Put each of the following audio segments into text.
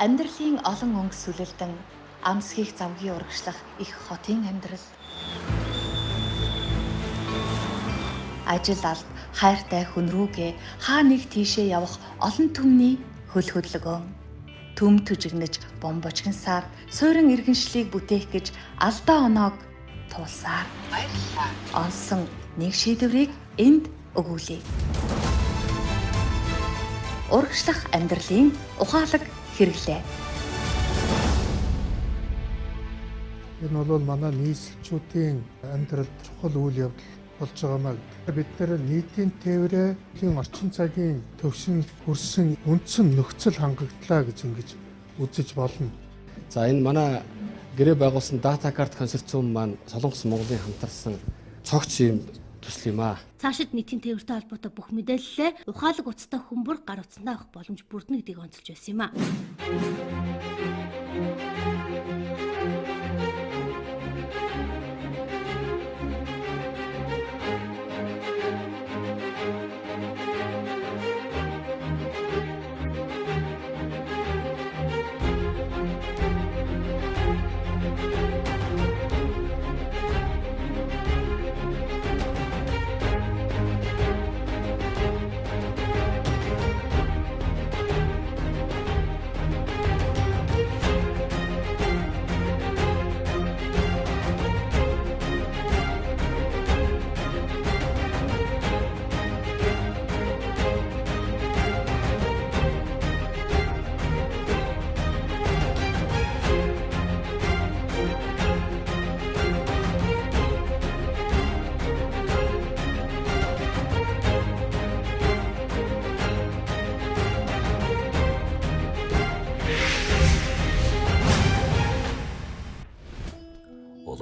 Амьдралын олон өнгө сүлэлдэн амсхийх завгийн урагшлах их хотын амьдрал. Ажил алд хайртай хүн рүүгээ хаа нэг тийшээ явах олон түмний хөл хөдлөгөн. Түм түжигнэж бомбочгинсаар суурин иргэншлийг бүтээх гэж алдаа оноог тулсаар. Баярлалаа. Онсон нэг шийдвэрийг энд өгүүлье. Урагшлах амьдралын ухаалаг хэрэглээ. Энэ бол манай нийслэлчүүдийн амьдралд чухал үйл явдал болж байгаамаа. Бид нэр нийтийн тээврээ орчин цагийн төвшөнд хүрсэн үндсэн нөхцөл хангагдлаа гэж ингэж үзэж болно. За энэ манай гэрээ байгуулсан дата карт консорциум маань Солонгос Монголын хамтарсан цогц юм төсөл юм аа. Цаашид нийтийн тээвэртэй холбоотой бүх мэдээллээ ухаалаг утастай хүмүүр гар утсандаа авах боломж бүрдэнэ гэдгийг онцолж байсан юм аа.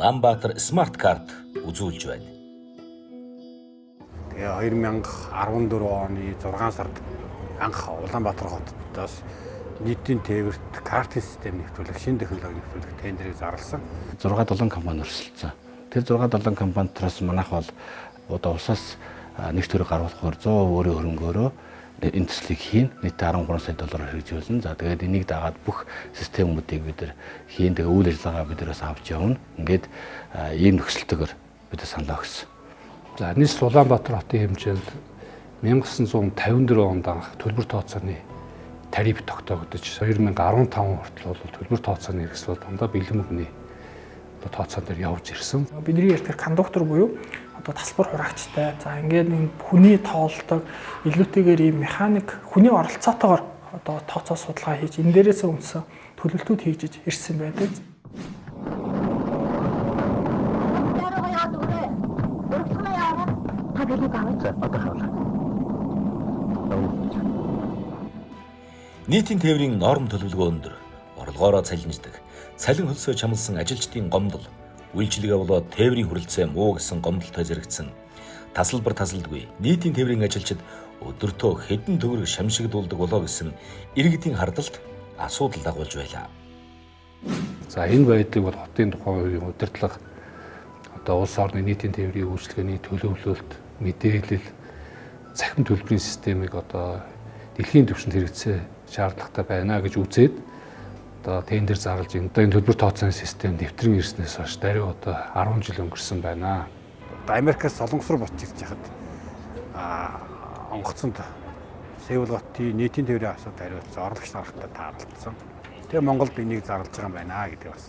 Улаанбаатар смарт карт үзүүлж байна. Тэгээ 2014 оны 6 сард анх Улаанбаатар хотоос нийтийн тээвэрт картын систем нэвтрүүлэх, шинэ технологи нэвтрүүлэх тендерийг зарласан. 6-7 компани өрсөлдсөн. Тэр 6-7 компани дотроос манайх бол одоо улсаас нэг төрөг гаргуулахаар 100% өөрийн хөрөнгөөрөө энэ төслийг хийн. Нийтдээ 13 сая доллараар хэрэгжүүлнэ. За тэгээд энийг дагаад бүх системүүдийг бид нар хийн. Тэгээд үйл ажиллагаа бид нараас авч явна. Ингээд ийм нөхцөлтэйгээр бид санал өгсөн. За нийслэл Улаанбаатар хотын хэмжээнд 1954 онд анх төлбөр тооцооны тариф тогтоогдож 2015 хүртэл бол төлбөр тооцооны хэрэгсэл бол дандаа бэлэн мөнгөний тооцоон дээр явж ирсэн. Бидний ярьдаг кондуктор буюу одоо тасалбар хураагчтай. За ингээд нэг хүний тоолдог илүүтэйгээр ийм механик хүний оролцоотойгоор одоо тооцоо судалгаа хийж энэ дээрээсээ үндсэн төлөвлөлтүүд хийж ирсэн байдаг. Нийтийн тээврийн норм төлөвлөгөө өндөр, орлогоороо цалинждаг, цалин хөлсөө чамлсан ажилчдын гомдол, үйлчилгээ болоод тээврийн хүрэлцээ муу гэсэн гомдолтой зэрэгцсэн. Тасалбар тасалдгүй нийтийн тээврийн ажилчид өдөртөө хэдэн төгрөг шамшигдуулдаг болоо гэсэн иргэдийн хардалт асуудал дагуулж байлаа. За энэ байдлыг бол хотын тухайн үеийн удирдлага одоо улс орны нийтийн тээврийн үйлчилгээний төлөвлөлт, мэдээлэл, цахим төлбөрийн системийг одоо дэлхийн түвшинд хэрэгцээ шаардлагатай байна гэж үзээд одоо тендер зарлж энэ төлбөр тооцооны систем нэвтрэн ирснээс хойш даруй одоо 10 жил өнгөрсөн байна. Одоо Америкаас Солонгос руу бочж ирж байхад онгоцонд Сеул хотын нийтийн тээврийн асуудал хариуцсан орлогч нартай таарлцсан. Тэгээ Монголд энийг зарлж байгаа юм байна гэдэг бас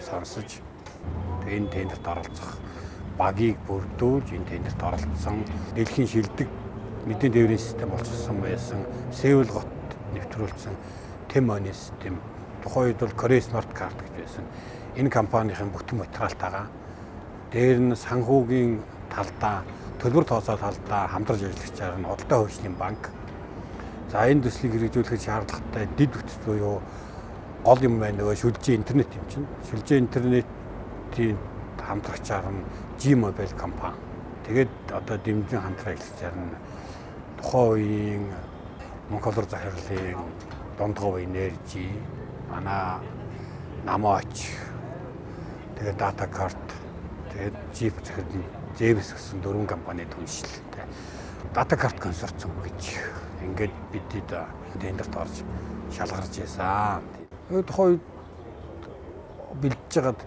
сонсож тэгээ энэ тендерт оролцох багийг бүрдүүлж энэ тендерт оролцсон дэлхийн шилдэг нийтийн тээврийн систем болчихсон байсан. Сеул хот нэвтрүүлсэн T-Money систем тухайн үед бол Korea Smart Card гэж байсан. Энэ компанийн бүтэн материалтайгаа дээр нь санхүүгийн талдаа, төлбөр тооцоо талдаа хамтарч ажиллагчаар нь худалдаа хөгжлийн банк. За энэ төслийг хэрэгжүүлэхэд шаардлагатай дэд бүтц буюу гол юм байна нөгөө шүлжээ интернет юм чинь. Шүлжээ интернетийн хамтрагчаар нь G-Mobile компани. Тэгээд одоо дэмжин хамтран ажиллагчаар нь тухайн үеийн Монголор захирлын Дундгов энержи, манай Намаач, тэгээд дата карт, тэгээд Jeep захирлын Зевс гэсэн дөрвөн компани түншлэлтэй. Дата карт консорциум гэж ингээд бидэд тендерт орж шалгарч байсан. Тэгээд тухайн үед бэлдэж байгаад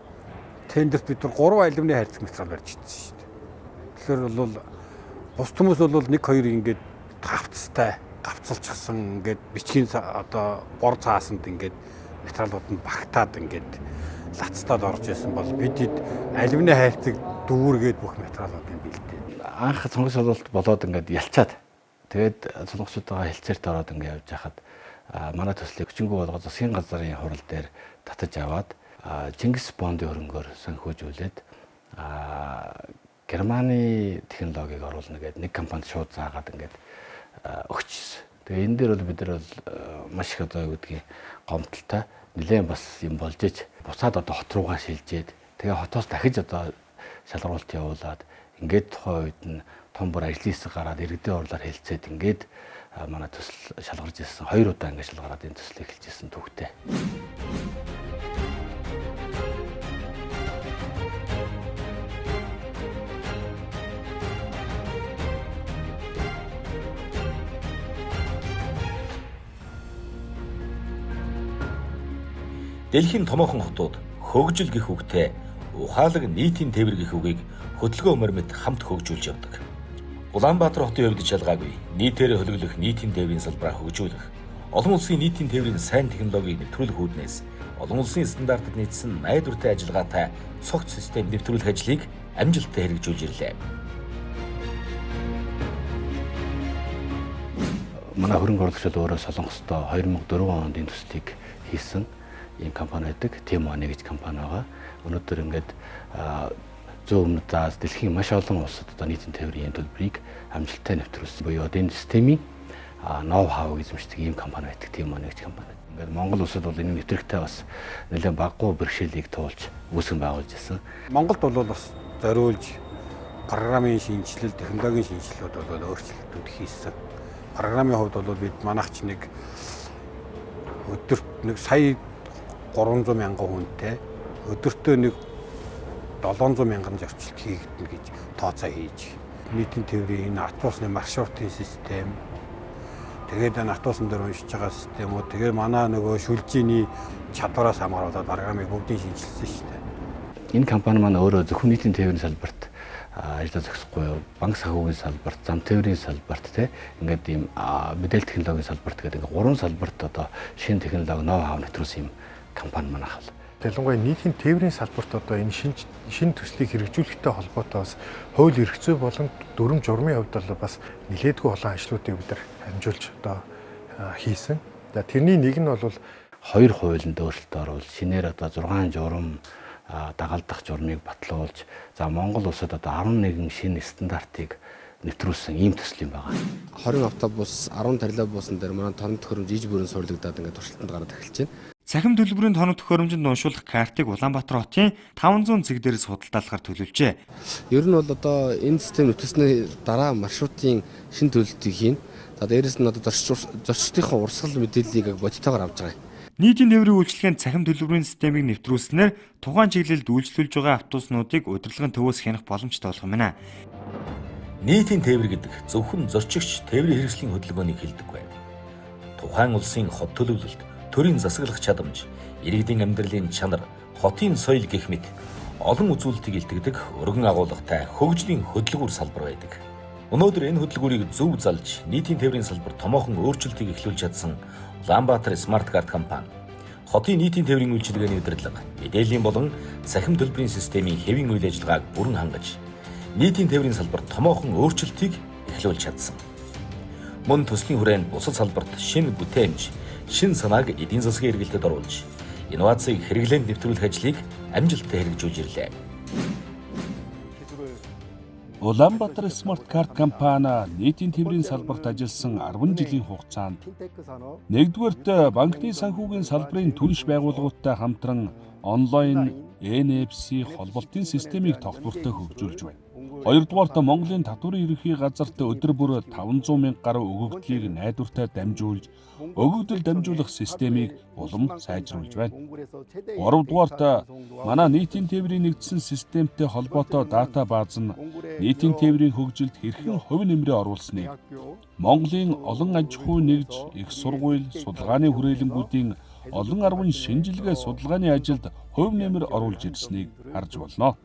тендерт бид нар 3 алюминий хайрцаг материал барьж ирсэн шүү дээ. Тэгэхээр бол бус хүмүүс бол 1 2 ингээд хавцтай гавцалчихсан ингээд бичгийн одоо бор цаасанд ингээд материалууд нь багтаад ингээд лацтаад орж исэн бол бид алюминий хайрцаг дүүргээд бүх материалуудыг бэлдээ. Анх сонгох шалгалт болоод ингээд ялцаад тэгээд солонгосуудаа хэлцээрт ороод ингээд явж хахад манай төслийг хүчингү болгоо засгийн газрын хурал дээр татаж аваад Чингис Бондын хөрөнгөөр санхүүжүүлээд Германы технологиг оруулна гэдэг нэг компанид шууд заагаад ингээд өгчсөн. Тэгээ энэ дээр бол бид нар бол маш их одоо юу гэдгийг гомдолтой нэлээд бас юм болж ич буцаад одоо хот руугаа шилжээд тэгээ хотоос дахиж одоо шалгаруулалт явуулаад ингээд тухайн үед нь том бүр ажлын хэсэг гараад иргэдийн хурлаар хэлцээд ингээд манай төсөл шалгарч ирсэн. 2 удаа ингээд шалгараад энэ төслийг эхэлж ирсэн түүхтэй. Дэлхийн томоохон хотууд хөгжил гэх үгтэй ухаалаг нийтийн тээвэр гэх үгийг хөдөлгөөн өмөр мэт хамт хөгжүүлж явдаг. Улаанбаатар хотын хувьд шалгаагүй нийтээр хөлөглөх нийтийн тээврийн салбараа хөгжүүлэх, олон улсын нийтийн тээврийн сайн технологиг нэвтрүүлэх үүднээс олон улсын стандартад нийцсэн найдвартай ажиллагаатай цогц систем нэвтрүүлэх ажлыг амжилттай хэрэгжүүлж ирлээ. Манай хөрөнгө оруулагчид өөрөө Солонгостой 2004 онд энэ төслийг хийсэн ийм компани байдаг. T-Money гэж компани байгаа. Өнөөдөр ингээд зүүн өмнөд Аз дэлхийн маш олон улсад одоо нийтийн тээврийн төлбөрийг амжилттай нэвтрүүлсэн буюу энэ системийн ноу хау эзэмшдэг ийм компани байдаг. T-Money гэж компани. Ингээд Монгол улсад бол энэ нэвтрэлтэй бас нэлээд баггүй бэрхшээлийг туулж үүсгэн байгуулж ирсэн. Монголд бол бас зориулж программын шинэчлэл, технологийн шинэчлэлүүд бол өөрчлөлтүүд хийсэн. Программын хувьд бол бид манайх ч нэг өдөрт нэг сая 300 мянган хүнтэй өдөртөө нэг 700 мянган зөрчилт хийгдэнэ гэж тооцоо хийж нийтийн тээврийн энэ автобусны маршрутын систем тэгээд энэ автобусан дээр уншиж байгаа системүүд тэгээд манай нөгөө шүлжээний чадвараас хамааруулаад программыг бүгдийг шинэчилсэн шүү дээ. Энэ компани маань өөрөө зөвхөн нийтийн тээврийн салбарт ажиллаа зогсохгүй, банк санхүүгийн салбарт, зам тээврийн салбарт те ингээд ийм мэдээлэл технологийн салбарт гэдэг ингээд гурван салбарт одоо шинэ технологи ноу хау нэвтрүүлсэн юм компани манайх бол. Ялангуяа нийтийн тээврийн салбарт одоо энэ шинэ төслийг хэрэгжүүлэхтэй холбоотой бас хууль эрх зүй болон дүрм журмын хувьд бол бас нэлээдгүй олон ажлуудыг бид нар амжуулж одоо хийсэн. За тэрний нэг нь бол хоёр хуулинд өөрчлөлт оруулж шинээр одоо 6 журам дагалдах журмыг батлуулж за Монгол улсад одоо 11 шинэ стандартыг нэвтрүүлсэн ийм төсөл юм байна. 20 автобус, 10 троллейбусан дээр манай тоног төхөөрөмж иж бүрэн суурлагдаад ингээд туршилтанд гараад эхэлж байна. Цахим төлбөрийн тоног төхөөрөмжөнд уншуулах картыг Улаанбаатар хотын 500 цэг дээрээс худалдаалахар төлөвлөжээ. Ер нь бол одоо энэ систем нэвтрүүлсний дараа маршрутын шинэ төлөлтийг хийн. За дээрээс нь одоо зорчдынхаа урсгал мэдээллийг бодитойгоор авч байгаа юм. Нийтийн тээврийн үйлчилгээнд цахим төлбөрийн системийг нэвтрүүлснээр тухайн чиглэлд үйлчлүүлж байгаа автобуснуудыг удирдлагын төвөөс хянах боломжтой болох юм байна. Нийтийн тээвэр гэдэг зөвхөн зорчигч тээврийн хэрэгслийн хөдөлгөөнийг хэлдэггүй. Тухайн улсын хот төлөвлөлт, төрийн засаглах чадамж, иргэдийн амьдралын чанар, хотын соёл гэх мэт олон үзүүлэлтийг илтгэдэг өргөн агуулгатай хөгжлийн хөдөлгүүр салбар байдаг. Өнөөдөр энэ хөдөлгүүрийг зөв залж нийтийн тээврийн салбар томоохон өөрчлөлтийг эхлүүлж чадсан Улаанбаатар Smart Card компани хотын нийтийн тээврийн үйлчилгээний удирдлага, мэдээллийн болон цахим төлбөрийн системийн хэвийн үйл ажиллагааг бүрэн хангаж нийтийн тээврийн салбарт томоохон өөрчлөлтийг эхлүүлж чадсан. Мөн төслийн хүрээнд бусад салбарт шинэ бүтээмж, шинэ санааг эдийн засгийн эргэлтэд оруулж, инновацийг хэрэглээнд нэвтрүүлэх ажлыг амжилттай хэрэгжүүлж ирлээ. Улаанбаатар Smart Card компани нийтийн тээврийн салбарт ажилласан 10 жилийн хугацаанд нэгдүгээрт банкны санхүүгийн салбарын түнш байгууллагуудтай хамтран онлайн NFC холболтын системийг тогтвортой хөгжүүлж байна. Хоёрдугаарт Монголын татварын ерөнхий газарт өдөр бүр 500 мянга гаруй өгөгдлийг найдвартай дамжуулж, өгөгдөл дамжуулах системийг улам сайжруулж байна. Гуравдугаарт манай нийтийн тээврийн нэгдсэн системтэй холбоотой дата бааз нь нийтийн тээврийн хөгжилд хэрхэн хувь нэмрээ оруулсныг Монголын олон аж ахуй нэгж, их сургууль, судалгааны хүрээлэнгүүдийн олон арван шинжилгээ судалгааны ажилд хувь нэмэр оруулж ирснийг харж болно.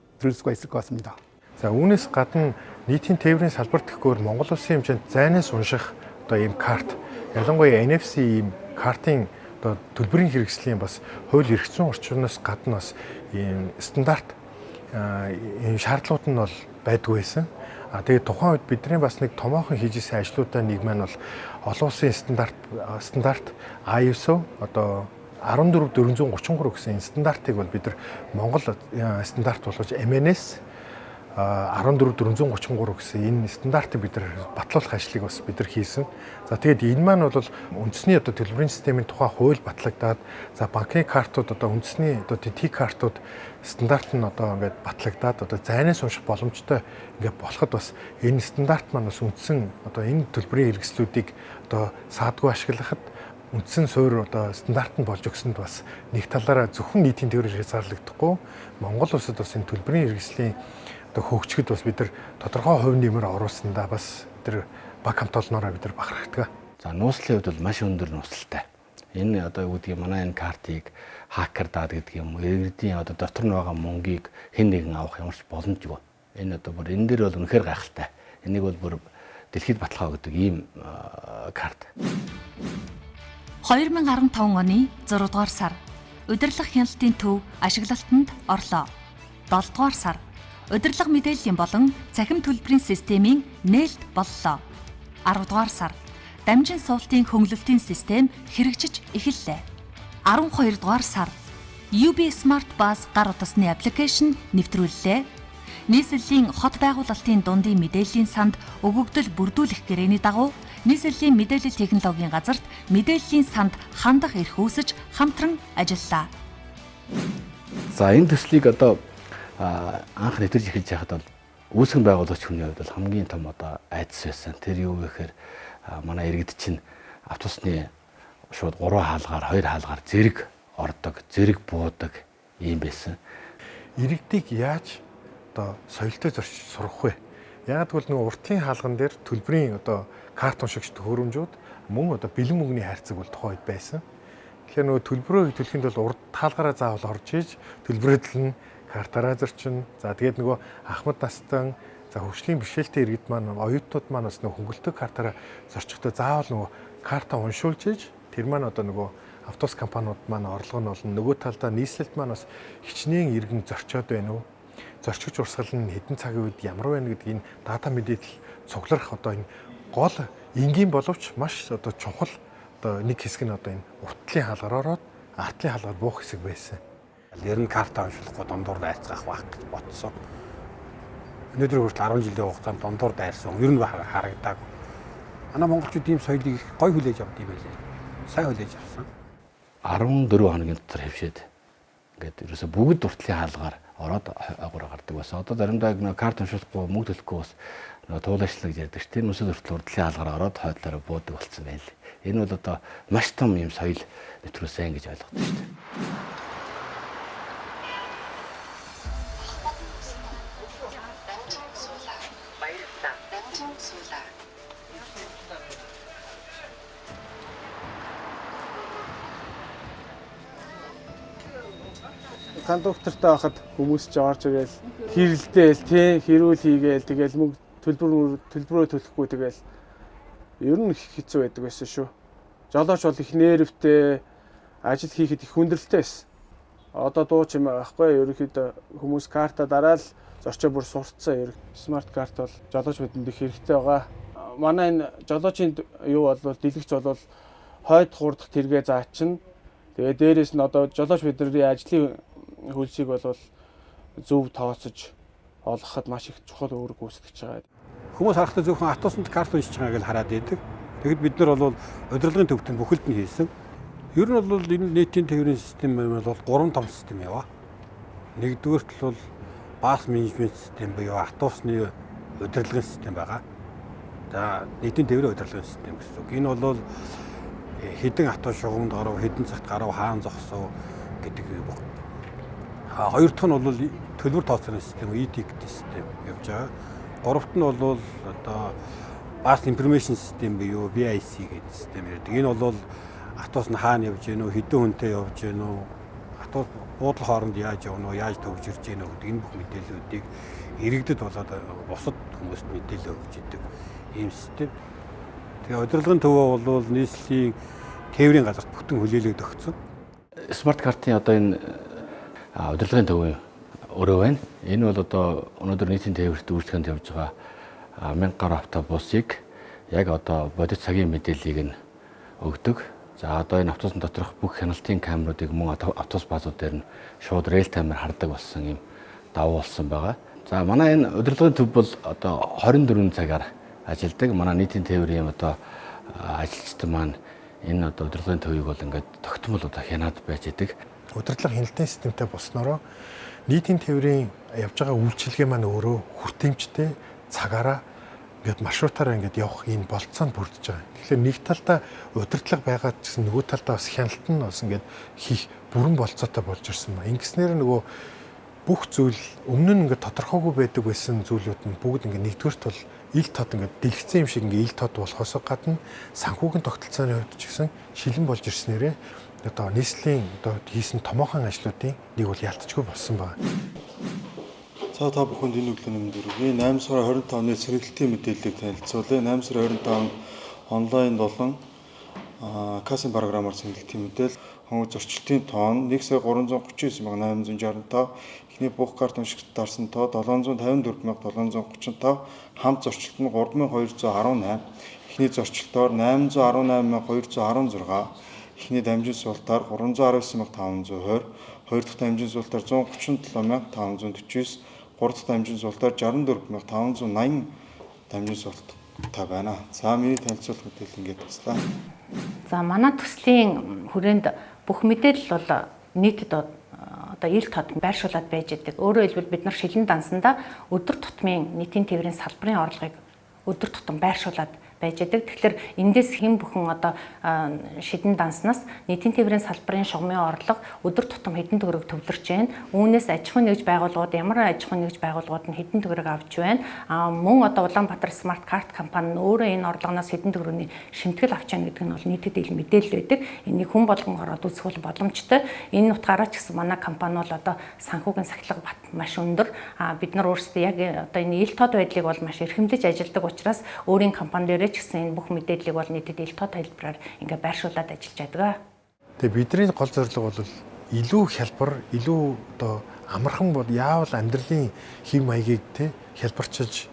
За үүнээс гадна нийтийн тээврийн салбарт гэхгүйгээр Монгол улсын хэмжээнд зайнаас унших одоо ийм карт, ялангуяа NFC ийм картын одоо төлбөрийн хэрэгслийн бас хууль эрх зүйн орчноос гадна бас ийм стандарт ийм шаардлагууд нь бол байдгүй байсан. А тэгээд тухайн үед бидний бас нэг томоохон хийж исэн ажлуудаа нэг маань бол олон улсын стандарт ISO одоо 14433 гэсэн энэ стандартыг бол бид нар Монгол стандарт болгож MNS 14433 гэсэн энэ стандартыг бид нар батлуулах ажлыг бас бид нар хийсэн. За тэгээд энэ маань бол үндэсний одоо төлбөрийн системийн тухай хууль батлагдаад, за банкны картууд одоо үндэсний одоо T картууд стандарт нь одоо ингээд батлагдаад одоо зайнаас унших боломжтой ингээд болоход бас энэ стандарт маань бас үндсэн одоо энэ төлбөрийн хэрэгслүүдийг одоо саадгүй ашиглахад үндсэн суурь одоо стандарт нь болж өгсөнд бас нэг талаараа зөвхөн нийтийн тээврээр хязгаарлагдахгүй Монгол улсад бас энэ төлбөрийн хэрэгслийн одоо хөгжихэд бас бид нар тодорхой хувь нэмэр оруулсандаа бас тэр баг хамт олноороо бид нар бахархдаг. За нууцлын хувьд бол маш өндөр нууцлалтай. Энэ одоо юу гэдгийг манай энэ картыг хакер даад гэдэг юм уу, иргэдийн одоо дотор нь байгаа мөнгийг хэн нэгэн авах ямар ч боломжгүй. Энэ одоо бүр энэ дээр бол үнэхээр гайхалтай. Энийг бол бүр дэлхийд баталгаа өгдөг ийм карт. 2015 оны 6 дугаар сар удирдлага хяналтын төв ашиглалтанд орлоо. 7 дугаар сар удирдлага мэдээллийн болон цахим төлбөрийн системийн нээлт боллоо. 10 дугаар сар дамжин суултын хөнгөлөлтийн систем хэрэгжиж эхэллээ. 12 дугаар сар UB Smart Bus гар утасны аппликейшн нэвтрүүллээ. Нийслэлийн хот байгуулалтын дундын мэдээллийн санд өгөгдөл бүрдүүлэх гэрээний дагуу нийслэлийн мэдээлэл технологийн газарт мэдээллийн санд хандах эрх үүсэж хамтран ажиллалаа. За энэ төслийг одоо анх нэвтэрж эхэлж байхад бол үүсгэн байгуулагч хүний хувьд бол хамгийн том одоо айдас байсан. Тэр юу гэхээр манай иргэд чинь автобусны шууд 3 хаалгаар 2 хаалгаар зэрэг ордог, зэрэг буудаг ийм байсан. Иргэдийг яаж одоо соёлтой зорчиж сурах вэ? Яг тэгвэл нөгөө уртлын хаалган дээр төлбөрийн одоо карт уншигч төхөөрөмжүүд мөн одоо бэлэн мөнгөний хайрцаг бол тухайн үед байсан. Тэгэхээр нөгөө төлбөрөө төлөхийн тулд урд хаалгаараа заавал орж иж төлбөрөө төлнө, картаараа зорчин. За тэгээд нөгөө ахмад настан за хөгжлийн бэрхшээлтэй иргэд маань оюутнууд маань бас нөгөө хөнгөлөлтөй картаараа зорчихдоо заавал нөгөө карта уншуулж иж тэр маань одоо нөгөө автобус компаниуд маань орлого нь болно. Нөгөө талдаа нийслэлд маань бас хичнээн иргэн зорчоод байна уу? Зорчигч урсгал нь хэдэн цагийн үед ямар байна гэдэг энэ дата мэдээлэл цугларах одоо энэ гол энгийн боловч маш одоо чухал одоо нэг хэсэг нь одоо энэ уртлын хаалгаар ороод артлын хаалгаар буух хэсэг байсан. Ер нь карта уншуулахгүй дундуур дайрцгаах байх гэж бодсон. Өнөөдөр хүртэл 10 жилийн хугацаанд дундуур дайрсан. Ер нь харагдаагүй. Манай монголчууд ийм соёлыг их гой хүлээж авд юм байлээ. Сайн хүлээж авсан. 14 хоногийн дотор хэвшээд ингээд ерөөсө бүгд уртлын хаалгаар ороод агуур гардаг байсан. Одоо заримдаа нөгөө карт уншуулахгүй мөнгө төлөхгүй бас нөгөө туулаачлаа гэж ярьдаг ш. Тэр нүсэл хүртэл урдлын хаалгаар ороод хойдлоороо буудаг болсон байл. Энэ бол одоо маш том юм соёл нэвтрүүлсэн гэж ойлгодог шүү дээ. Кондуктортай байхад хүмүүс ч орж ирэл хэрэлдээл тий хэрүүл хийгээл тэгэл мөнгө төлбөрөө төлөхгүй тэгэл ер нь их хэцүү байдаг байсан шүү. Жолооч бол их нервтэй ажил хийхэд их хүндрэлтэй байсан. Одоо дуу чимээ байхгүй, ерөнхийдөө хүмүүс карта дараал зорчоо бүр сурцсан. Смарт карт бол жолооч бидэнд их хэрэгтэй байгаа. Манай энэ жолоочийн юу бол дэлгэж бол хойд хурдах тэргээ заачин. Тэгээ дээрээс нь одоо жолооч бидний ажлын хөлсийг бол зөв тооцож олгоход маш их чухал үүрэг гүйцэтгэж байгаа. Хүмүүс харахтаа зөвхөн автобусанд карт уншиж байгаа гэж хараад байдаг. Тэгэхэд бид нар бол удирдлагын төвтөнд бүхэлд нь хийсэн. Ер нь бол энэ нийтийн тээврийн систем бол 3 том систем яваа. Нэгдүгээрт бол бас менежмент систем буюу автобусны удирдлагын систем байгаа. За нийтийн тээврийн удирдлагын систем гэсэн үг. Энэ бол хэдэн автобус шугамд оров, хэдэн цагт гарав, хаан зогсов гэдэг бүх. Хоёр дахь нь бол төлбөр тооцоолын систем, e-ticket систем явж байгаа. Гуравт нь бол одоо Bus Information System буюу BIC гэдэг систем ярьдаг. Энэ бол Автобус нь хаана явж гэнэ үү, хэдэн хүнтэй явж гэнэ үү, автобус буудлын хооронд яаж явна уу, яаж төгжирж гэнэ үү гэдэг энэ бүх мэдээллүүдийг иргэдэд болоод бусад хүмүүст мэдээлэл өгч идэг ийм систем. Тэгээ удирдлагын төвөө бол нийслэлийн тээврийн газарт бүтэн хүлээлгэд өгсөн. Смарт картын одоо энэ удирдлагын төвийн өрөө байна. Энэ бол одоо өнөөдөр нийтийн тээврт үйлчлэгэнд явж байгаа 1000 гаруй автобусыг яг одоо бодит цагийн мэдээллийг нь өгдөг. За одоо энэ автобусын доторх бүх хяналтын камеруудыг мөн автобус баазууд дээр нь шууд real time аар хардаг болсон юм давуу болсон байгаа. За манай энэ удирдлагын төв бол одоо 24 цагаар ажилладаг. Манай нийтийн тээврийн одоо ажилчид маань энэ одоо удирдлагын төвийг бол ингээд тогтмол одоо хянаад байж идэг. Удирдлага хяналтын системтэй болсноороо нийтийн тээврийн явж байгаа үйлчилгээ маань өөрөө хүртээмжтэй цагаараа ингээд маршрутаараа ингээд явах энэ болцоонд бүрдэж байгаа. Тэгэхээр нэг талдаа удирдлага байгаа ч гэсэн нөгөө талдаа бас хяналт нь бас ингээд хийх бүрэн болцоотой болж ирсэн ба. Ингэснээр нөгөө бүх зүйл өмнө нь ингээд тодорхойгүй байдаг байсан зүйлүүд нь бүгд ингээд нэгдүгээрт бол ил тод ингээд дэлгэцэн юм шиг ингээд ил тод болохоос гадна санхүүгийн тогтолцооны хувьд ч гэсэн шилэн болж ирснээрээ одоо нийслэлийн одоо хийсэн томоохон ажлуудын нэг бол ялтчгүй болсон байна. За та бүхэнд энэ өглөөний мэнд хүргэе. 8 сарын 25-ны сэргэлтийн мэдээллийг танилцуулъя. 8 сарын 25-нд онлайн болон кассын програмаар сэргэлтийн мэдээлэл хөнгө зөрчилтийн тоон 1 сая 339,865, эхний бүх карт уншигт дарсан тоо 754,735, хамт зөрчилт нь 3,218, эхний зөрчилтөөр 818,216, эхний дамжин суултаар 319,520, хоёр дахь дамжин суултаар 137,549, гурав дахь дамжин суултаар 64,580 дамжин суулттай байна. За миний танилцуулах мэдээлэл ингээд туслаа. За манай төслийн хүрээнд бүх мэдээлэл бол нийтэд одоо ил тод байршуулад байж идэг. Өөрөөр хэлбэл бид нар шилэн дансандаа өдөр тутмын нийтийн тээврийн салбарын орлогыг өдөр тутам байршуулад байж идэг. Тэгэхээр эндээс хэн бүхэн одоо шидэн данснаас нийтийн тээврийн салбарын шугамын орлого өдөр тутам хэдэн төгрөг төвлөрч байна. Үүнээс аж ахуйн нэгж байгууллагууд ямар аж ахуйн нэгж байгууллагууд нь хэдэн төгрөг авч байна. Мөн одоо Улаанбаатар смарт карт компани нь өөрөө энэ орлогоноос хэдэн төгрөгийн шимтгэл авч байна гэдэг нь бол нийтэд ил мэдээлэл байдаг. Энийг хүн болгон ороод үзэх бол боломжтой. Энэ утгаараа ч гэсэн манай компани бол одоо санхүүгийн сахилга бат маш өндөр. Бид нар өөрсдөө яг одоо энэ ил тод байдлыг бол маш эрхэмлэж ажилладаг учраас өөрийн компани дээрээ ч гэсэн энэ бүх мэдээллийг бол нийтэд ил тод хэлбэрээр ингээ байршуулад ажиллаж байдаг. Тэгээ бидний гол зорилго бол илүү хялбар, илүү одоо амархан бол яавал амьдралын хэв маягийг те хялбарчилж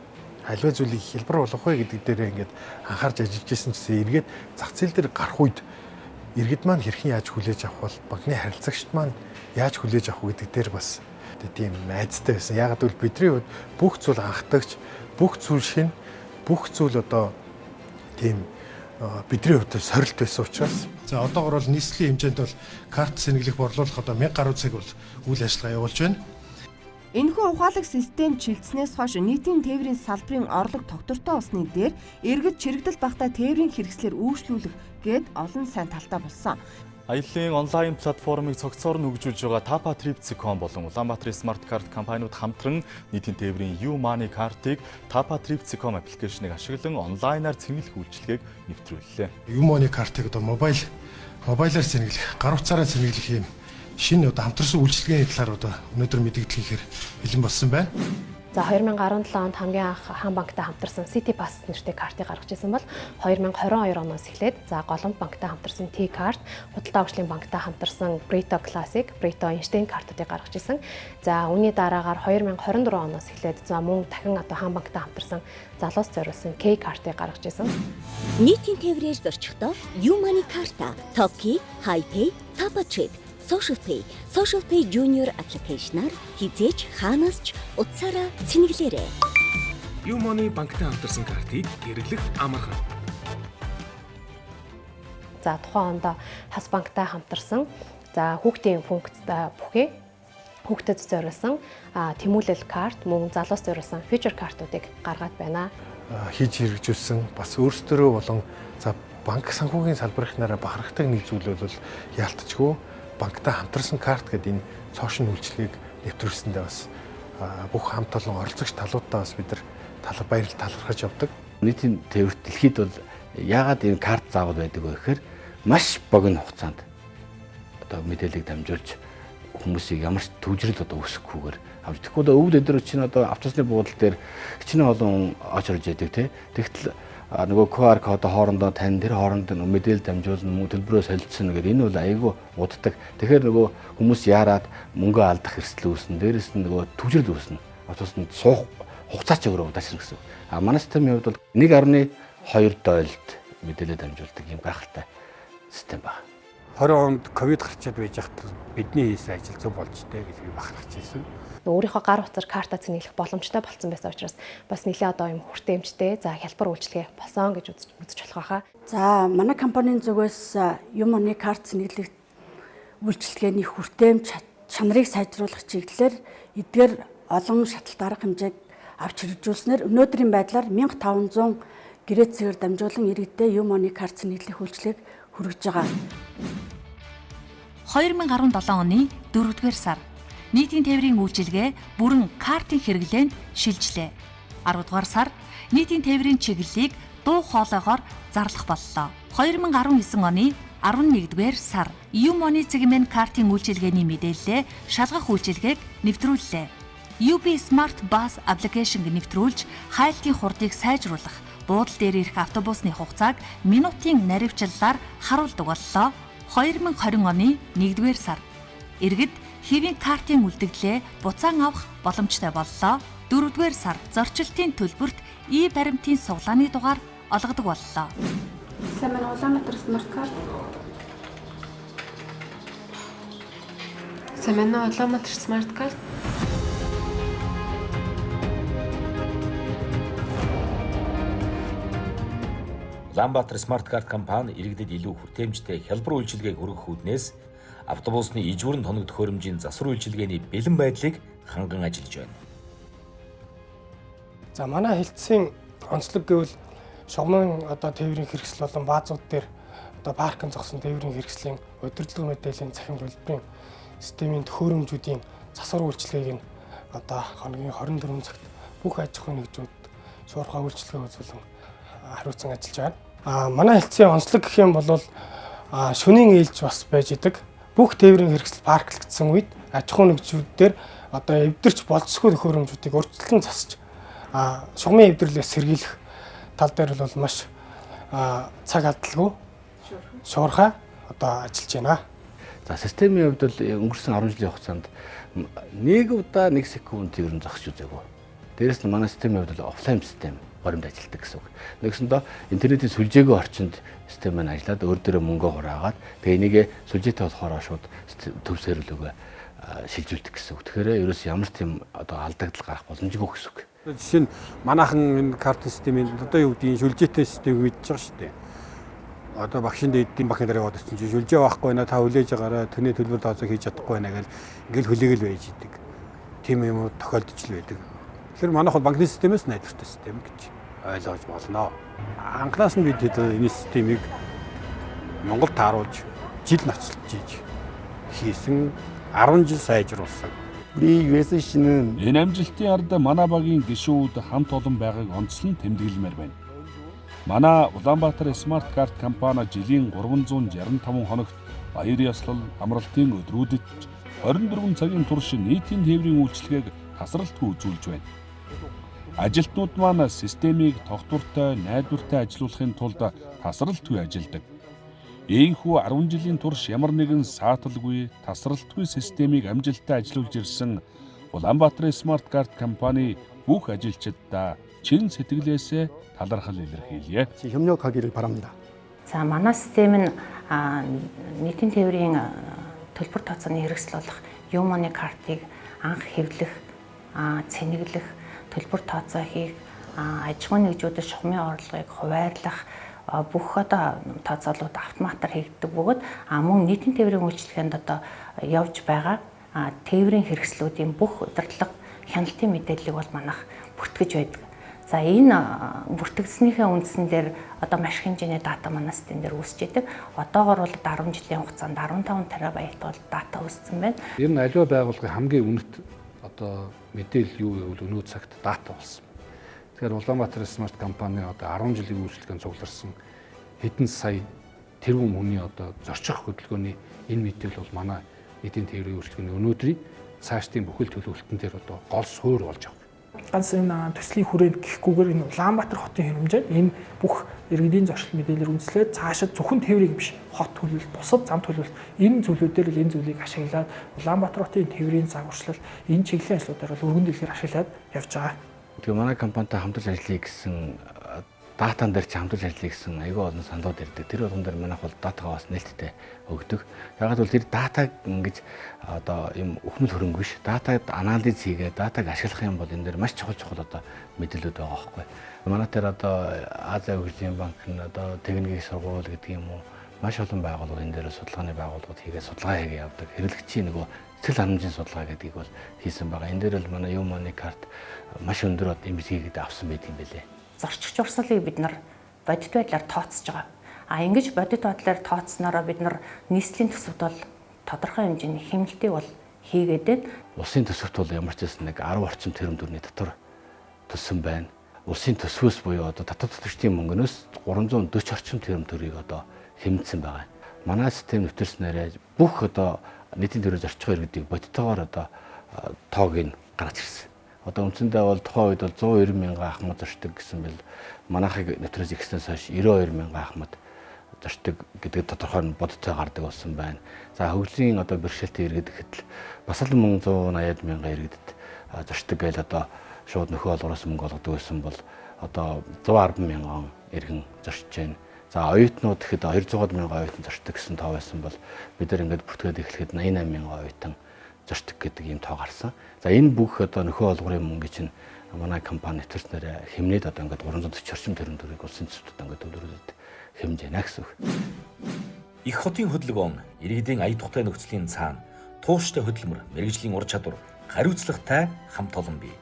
аливаа зүйлийг хялбар болгох вэ гэдэг дээрээ ингээд анхаарч ажиллаж исэн гэсэн эргээд зах зээл дээр гарах үед иргэд маань хэрхэн яаж хүлээж авах бол банкны харилцагчид маань яаж хүлээж авах вэ гэдэг дээр бас тийм айцтай байсан. Яагаад гэвэл бидний хувьд бүх зүйл анхдагч, бүх зүйл шинэ, бүх зүйл одоо тийм бидний хувьд сорилт байсан учраас за одоогор бол нийслэлийн хэмжээнд бол карт сэнгэлэх борлуулах одоо 1000 гаруй цаг бол үйл ажиллагаа явуулж байна. Энэхүү ухаалаг систем чилдснээс хойш нийтийн тээврийн салбарын орлого тогтвортой болсны дээр иргэд чирэгдэл багтаа тээврийн хэрэгслээр үйлчлүүлэх гээд олон сайн талтай болсон. Аяллаа онлайн платформыг цогцоор нь хөгжүүлж байгаа Tapa Trip.com болон Улаанбаатарын смарт карт компаниуд хамтран нийтийн тээврийн U-Money картыг Tapa Trip.com аппликейшнийг ашиглан онлайнаар цэнгэлэх үйлчилгээг нэвтрүүллээ. U-Money картыг одоо мобайлаар цэнгэлэх, гар утсаараа цэнгэлэх юм шинэ одоо хамтарсан үйлчилгээний талаар одоо өнөөдөр мэдэгдэл хийхээр бэлэн болсон байна. За 2017 онд хамгийн анх Хаан банктай хамтарсан City Pass нэртэй картыг гаргаж ирсэн бол 2022 оноос эхлээд за Голомт банктай хамтарсан T карт, Худалдаа хөгжлийн банктай хамтарсан Brito Classic, Brito Einstein картуудыг гаргаж ирсэн. За үүний дараагаар 2024 оноос эхлээд за мөн дахин одоо Хаан банктай хамтарсан залуус зориулсан K картыг гаргаж ирсэн. Нийтийн тээврээр зорчихдоо U-Money карта, Toki, HiPay, Tapa Trip, Social Pay, Social Pay Junior аппликейшнаар хизээч хаанаас ч утсаараа цэнэглээрэй. U-Money банктай хамтарсан картыг хэрэглэх амархан. За тухайн онд Хас банктай хамтарсан за хүүхдийн функцтай бүхий хүүхдэд зориулсан тэмүүлэл карт, мөн залуус зориулсан фьючер картуудыг гаргаад байна. Хийж хэрэгжүүлсэн бас өөрсдөрөө болон за банк санхүүгийн салбарынхнаараа бахархдаг нэг зүйл бол яалтчгүй банктай хамтарсан карт гэдэг энэ цоошин үйлчлэгийг нэвтрүүлсэндээ бас бүх хамт олон оролцогч талуудаа бас бид нар баярлал талархаж явдаг. Нийтийн тээврт дэлхийд бол яагаад энэ карт заавал байдаг вэ гэхээр маш богино хугацаанд одоо мэдээллийг дамжуулж хүмүүсийг ямар ч төвжрэл одоо үүсгэхгүйгээр авч. Тэгэхгүй өвд өдөр чинь одоо автобусны буудал дээр хичнээн олон очрож яадаг тий. Тэгтэл нөгөө QR код хоорондоо тань тэр хооронд мэдээлэл дамжуулна, мөн төлбөрөө солилцсон гэдэг энэ бол айгүй уддаг. Тэгэхээр нөгөө хүмүүс яарад мөнгө алдах эрсдэл үүснэ. Дээрээс нь нөгөө төвжрэл үүснэ. Автобусанд суух хугацаа ч өөрөө удаашрна гэсэн. А манай системийн хувьд бол 1.2 дойлд мэдээлэл дамжуулдаг юм гайхалтай систем байна. 20 онд ковид гарчаад байж хат бидний хийсэн ажил зөв болж тээ гэж би бахархаж байсан. Өөрийнхөө гар утсаар карта цэнэглэх боломжтой болсон байсан учраас бас нэлээ одоо юм хүртээмжтэй за хялбар үйлчилгээ болсон гэж үзэж болох байхаа. За манай компанийн зүгээс YooMoney карт цэнэглэх үйлчилгээний хүртээмж чанарыг сайжруулах чиглэлээр эдгээр олон шатлалт арга хэмжээг авч хэрэгжүүлснээр өнөөдрийн байдлаар 1500 гэрээ цэгээр дамжуулан иргэдээ YooMoney карт цэнэглэх үйлчилгээг хүргэж байгаа. 2017 оны 4-р сар нийтийн тээврийн үйлчилгээ бүрэн картын хэрэглээнд шилжлээ. 10-р сар нийтийн тээврийн чиглэлийг дуу хоолойгоор зарлах боллоо. 2019 оны 11-р сар YooMoney цэгмэн картын үйлчилгээний мэдээллээ шалгах үйлчилгээг нэвтрүүллээ. UB Smart Bus application-г нэвтрүүлж хайлтын хурдыг сайжруулах, буудал дээр ирэх автобусны хугацааг минутын наривчлалаар харуулдаг боллоо. 2020 оны 1-р сар иргэд хэвийн картын үлдэгдлээ буцаан авах боломжтой боллоо. 4-р сар зорчилтын төлбөрт и-баримтын суглааны дугаар олгодог боллоо. Сайн байна уу, Улаанбаатар Smart Card. Сайн байна уу, Улаанбаатар Smart Card. Улаанбаатар Smart Card компани иргэдэд илүү хүртээмжтэй хялбар үйлчилгээг хүргэх үүднээс автобусны ижүүрэн тоног төхөөрөмжийн засвар үйлчилгээний бэлэн байдлыг ханган ажиллаж байна. За манай хэлтсийн онцлог гэвэл шугамын одоо тээврийн хэрэгсэл болон баазууд дээр одоо паркын зогсон тээврийн хэрэгслийн удирдлага мэдээллийн цахим төлбөрийн системийн төхөөрөмжүүдийн засвар үйлчилгээг нь одоо хоногийн 24 цагт бүх аж ахуйн нэгжүүд шуурхай үйлчилгээ үзүүлэн хариуцсан ажиллаж байна. Манай хэлтсийн онцлог гэх юм бол шөнийн ээлж бас байж идэг. Бүх тээврийн хэрэгсэл парклагдсан үед аж ахуйн нэгжүүд дээр одоо эвдэрч болцсохгүй төхөөрөмжүүдийг урьдчилан засаж шугамын эвдэрлээс сэргийлэх тал дээр бол маш цаг алдалгүй шуурхай одоо ажиллаж байна. За системийн хувьд бол өнгөрсөн 10 жилийн хугацаанд нэг удаа 1 секунд ер нь зогсож үзээгүй. Дээрээс нь манай системийн хувьд бол офлайн систем горимд ажилладаг гэсэн үг. Нэгсэндээ интернетийн сүлжээгүй орчинд систем маань ажиллаад өөр дөрөө мөнгө хураагаад тэгээ энийг сүлжээтэй болохоор шууд төв серверлүүгээ шилжүүлдэг гэсэн үг. Тэгэхээр ерөөс ямар ч тийм одоо алдагдал гарах боломжгүй гэсэн үг. Жишээ нь манайхан энэ картын системийн одоо юу гэдгийг сүлжээтэй системийг мэдж байгаа шүү дээ. Одоо багшин дээдийн банкны дараа яваад ирсэн чинь сүлжээ байхгүй байна, та хүлээж байгаарай, таны төлбөр тооцоо хийж чадахгүй байна гэл ингээл хүлээгэл байж идэг. Тийм юм тохиолдож л байдаг. Тэгэхээр манайх бол банкны системээс найдвартай систем гэж ойлгож болно. Анхнаас нь бид энэ системийг Монгол тааруулж жил ноцолж хийсэн 10 жил сайжруулсан. Энэ амжилтын ард манай багийн гишүүд хамт олон байгааг онцлон тэмдэглэмээр байна. Манай Улаанбаатар Smart Card компани жилийн 365 хоногт баяр ёслол, амралтын өдрүүдэд 24 цагийн турш нийтийн тээврийн үйлчилгээг тасралтгүй үзүүлж байна. Ажилтнууд маань системийг тогтвортой, найдвартай ажилуулахын тулд тасралтгүй ажилладаг. Ийхүү 10 жилийн турш ямар нэгэн сааталгүй, тасралтгүй системийг амжилттай ажилуулж ирсэн Улаанбаатар Smart Card компани бүх ажилчдаа чин сэтгэлээсээ талархал илэрхийлье. 협력하기를 바랍니다. За манай систем нь нийтийн тээврийн төлбөр тооцооны хэрэгсэл болох YooMoney картыг анх хэвлэх, цэнэглэх, төлбөр тооцоо хийх, аж ахуйн нэгжүүдэд шугамын орлогыг хуваарлах бүх одоо тооцоолууд автоматар хийгддэг бөгөөд мөн нийтийн тээврийн үйлчилгээнд одоо явж байгаа тээврийн хэрэгслүүдийн бүх удирдлага хяналтын мэдээллийг бол манайх бүртгэж байдаг. За энэ бүртгэгдснийхээ үндсэн дээр одоо маш хэмжээний дата манай систем дээр үүсэж идэг. Одоогор бол 10 жилийн хугацаанд 15 терабайт бол дата үүссэн байна. Ер нь аливаа байгууллагын хамгийн үнэт одоо мэдээлэл юу гэвэл өнөө цагт дата болсон. Тэгэхээр Улаанбаатар Smart компани одоо 10 жилийн үйлчилгээнд цугларсан хэдэн сая тэрбум хүний одоо зорчих хөдөлгөөний энэ мэдээлэл бол манай нийтийн тээврийн үйлчилгээний өнөөдрийн цаашдын бүхэл төлөвлөлтөн дээр одоо гол суурь болж байгаа. Ганц энэ төслийн хүрээнд гэхгүйгээр энэ Улаанбаатар хотын хэмжээнд энэ бүх иргэдийн зөрчил мэдээлэлээр үндэслээд цаашид зөвхөн тээврийг биш, хот төлөвлөлт, бусад зам төлөвлөлт энэ зүйлүүдээр л энэ зүйлийг ашиглаад Улаанбаатар хотын тээврийн загварчлал энэ чиглэлийн ажлуудаар бол өргөн дэлгээр ашиглаад явж байгаа. Тэгээ манай компанитай хамтарч ажиллая гэсэн датан дээр чи хамтарч ажиллая гэсэн айгүй олон саналууд ирдэг. Тэр болгон дээр манайх бол датагаа бас нээлттэй өгдөг. Ягаад гэвэл тэр датаг ингэж одоо юм өхмөл хөрөнгө биш. Датаг анализ хийгээ, датаг ашиглах юм бол энэ дээр маш чухал одоо мэдээлэлүүд байгаа байхгүй. Манай тэр одоо Азийн хөгжлийн банк нь одоо техникийн сургууль гэдэг юм уу маш олон байгууллага энэ дээр судалгааны байгууллагууд хийгээ судалгаа хийгээ явдаг. Хэрэглэгчийн нөгөө сэтгэл ханамжийн судалгаа гэдгийг бол хийсэн байгаа. Энэ дээр бол манай U-Money карт маш өндөр эмзэгийг авсан байдаг юм билээ. Зорчигч урсгалыг бид нар бодит байдлаар тооцож байгаа. А ингэж бодит байдлаар тооцсноороо бид нар нийслэлийн төсөвт бол тодорхой хэмжээний хэмнэлтийг бол хийгээд байна. Улсын төсөвт бол ямар ч байсан нэг 10 орчим тэрбум төгрөгийн татвар төлсөн байна. Улсын төсвөөс буюу одоо татвар төлөгчдийн мөнгөнөөс 340 орчим тэрбум төгрөгийг одоо хэмнэсэн байгаа. Манай систем нэвтэрснээрээ бүх одоо нийтийн тээврээр зорчих иргэдийг бодитоогоор одоо тоог нь гаргаж ирсэн. Одоо үндсэндээ бол тухайн үед бол 190 мянган ахмад зорчдог гэсэн бэл манайхыг нэвтрээс ихснээс хойш 92 мянган ахмад зорчдог гэдэг тодорхой нь бодиттой гардаг болсон байна. За хөгжлийн одоо бэрхшээлтэй иргэд гэхэд л бас л мөн 180 мянган иргэдэд зорчдог гээл одоо шууд нөхөө олгороос мөнгө олгодог байсан бол одоо 110 мянган иргэн зорчиж байна. За оюутнууд гэхэд 200 мянган оюутан зорчдог гэсэн тоо байсан бол бид нар ингээд бүртгээд эхлэхэд 88 мянган оюутан зорчдог гэдэг ийм тоо гарсан. За энэ бүх одоо нөхөө олгорын мөнгө чинь манай компани нэвтэрснээр хэмнээд одоо ингээд 340 орчим тэрбум төгрөгийг улсын төсөвт ингээд төлөвлөд хэмжээ байна гэсэн үг. Их хотын хөдөлгөөн, иргэдийн ая тухтай нөхцөлийн цаана тууштай хөдөлмөр, мэргэжлийн ур чадвар, хариуцлагатай хамт олон бий.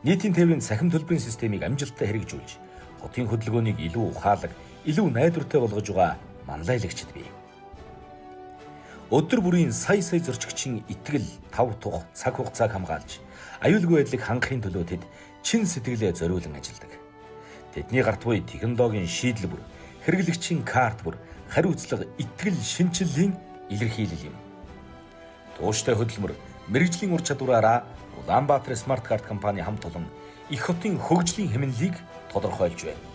Нийтийн тээврийн цахим төлбөрийн системийг амжилттай хэрэгжүүлж, хотын хөдөлгөөнийг илүү ухаалаг, илүү найдвартай болгож байгаа манлайлагчид бий. Өдөр бүрийн сая сая зорчигчийн итгэл, тав тух, цаг хугацааг хамгаалж, аюулгүй байдлыг хангахын төлөө тэд чин сэтгэлээ зориулан ажилладаг. Тэдний гарт буй технологийн шийдэл бүр, хэрэглэгчийн карт бүр хариуцлага, итгэл, шинэчлэлийн илэрхийлэл юм. Тууштай хөдөлмөр, мэргэжлийн ур чадвараараа Улаанбаатар Smart Card компани хамт олон их хотын хөгжлийн хэмнэлийг тодорхойлж байна.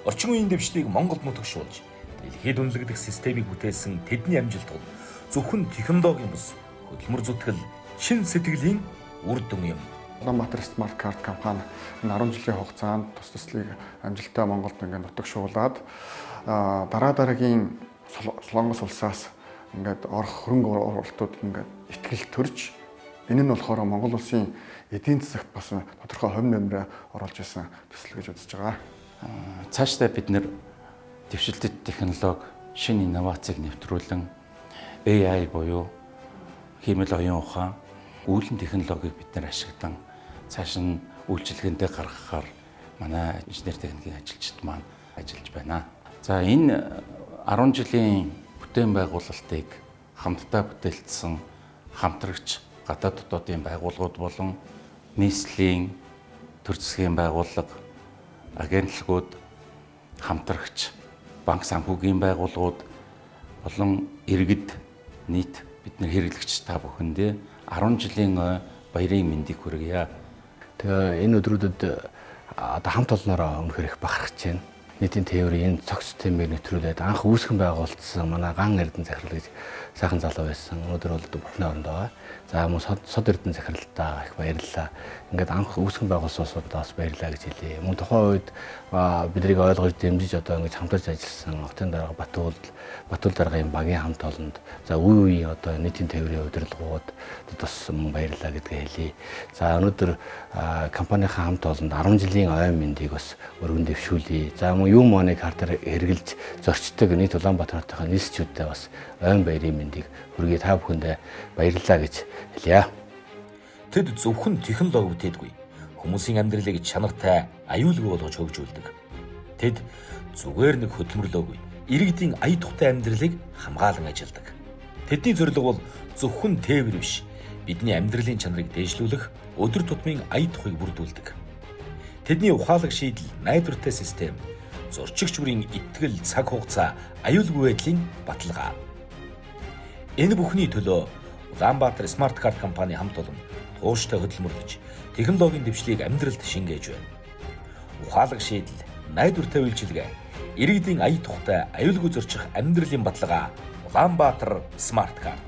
Орчин үеийн дэвшлийг Монголд нутагшуулж, дэлхийд үнэлэгдэх системийг бүтээсэн тэдний амжилт бол зөвхөн технологийн бус, хөдөлмөр зүтгэл, чин сэтгэлийн үр дүн юм. Улаанбаатар Smart Card компани энэ 10 жилийн хугацаанд тус төслийг амжилттай Монголд ингээд нутагшуулад дараа дараагийн Солонгос улсаас ингээд орох хөрөнгө оруулалтууд ингээд итгэл төрж, энэ нь болохоор Монгол улсын эдийн засагт бас тодорхой хувь нэмрээ оруулж исэн төсөл гэж үзэж байгаа. Цаашдаа бид нэр дэвшилтэт технологи, шинэ инновацийг нэвтрүүлэн AI буюу хиймэл оюун ухаан, үүлэн технологиг бид нар ашиглан цааш нь үйлчилгээндээ гаргахаар манай инженер техникийн ажилчид маань ажиллаж байна. За энэ 10 жилийн бүтээн байгуулалтыг хамтдаа бүтээлцсэн хамтрагч гадаад дотоодын байгууллагууд болон нийслэлийн төр засгийн байгууллага, агентлагууд, хамтрагч, банк санхүүгийн байгууллагууд болон иргэд нийт бид нар хэрэглэгч та бүхэндээ 10 жилийн баярын мэндийг хүргье. Тэгээ энэ өдрүүдэд одоо хамт олноороо үнэхээр их бахархаж байна. Нийтийн тээврийн энэ цогц системийг нэвтрүүлээд анх үүсгэн байгуулсан манай Ган Эрдэнэ захирал гэж сайхан залуу байсан. Өнөөдөр бол Бурхны оронд байгаа. За мөн Сод Эрдэнэ захиралдаа их баярлалаа. Ингээд анх үүсгэн байгуулсан улсуудаа бас баярлалаа гэж хэлье. Мөн тухайн үед биднийг ойлгож дэмжиж одоо ингэж хамтарч ажилласан хотын дарга Батүл даргын багийн хамт олонд за үе үеийн одоо нийтийн тээврийн удирдлагууд бас мөн баярлалаа гэдгээ хэлье. За өнөөдөр компанийнхаа хамт олонд 10 жилийн ойн мэндийг бас өргөн дэвшүүлье. За мөн U-Money картаар хэрэглэж зорчдог нийт Улаанбаатар хотынхаа нийслэлчүүдтэй бас ойн баярын мэндийг хүргэе. Та бүхэндээ баярлалаа гэж хэлье. Тэд зөвхөн технологи бүтээдгүй, хүмүүсийн амьдралыг чанартай, аюулгүй болгож хөгжүүлдэг. Тэд зүгээр нэг хөдөлмөрлөөгүй, иргэдийн ая тухтай амьдралыг хамгаалан ажилладаг. Тэдний зорилго бол зөвхөн тээвэр биш, бидний амьдралын чанарыг дээшлүүлэх, өдөр тутмын ая тухыг бүрдүүлдэг. Тэдний ухаалаг шийдэл, найдвартай систем Зорчигч бүрийн итгэл, цаг хугацаа, аюулгүй байдлын баталгаа. Энэ бүхний төлөө Улаанбаатар Smart Card компани хамт олон тууштай хөдөлмөрлөж, технологийн дэвшлийг амьдралд шингээж байна. Ухаалаг шийдэл, найдвартай үйлчилгээ, иргэдийн ая тухтай аюулгүй зорчих амьдралын баталгаа Улаанбаатар Smart Card.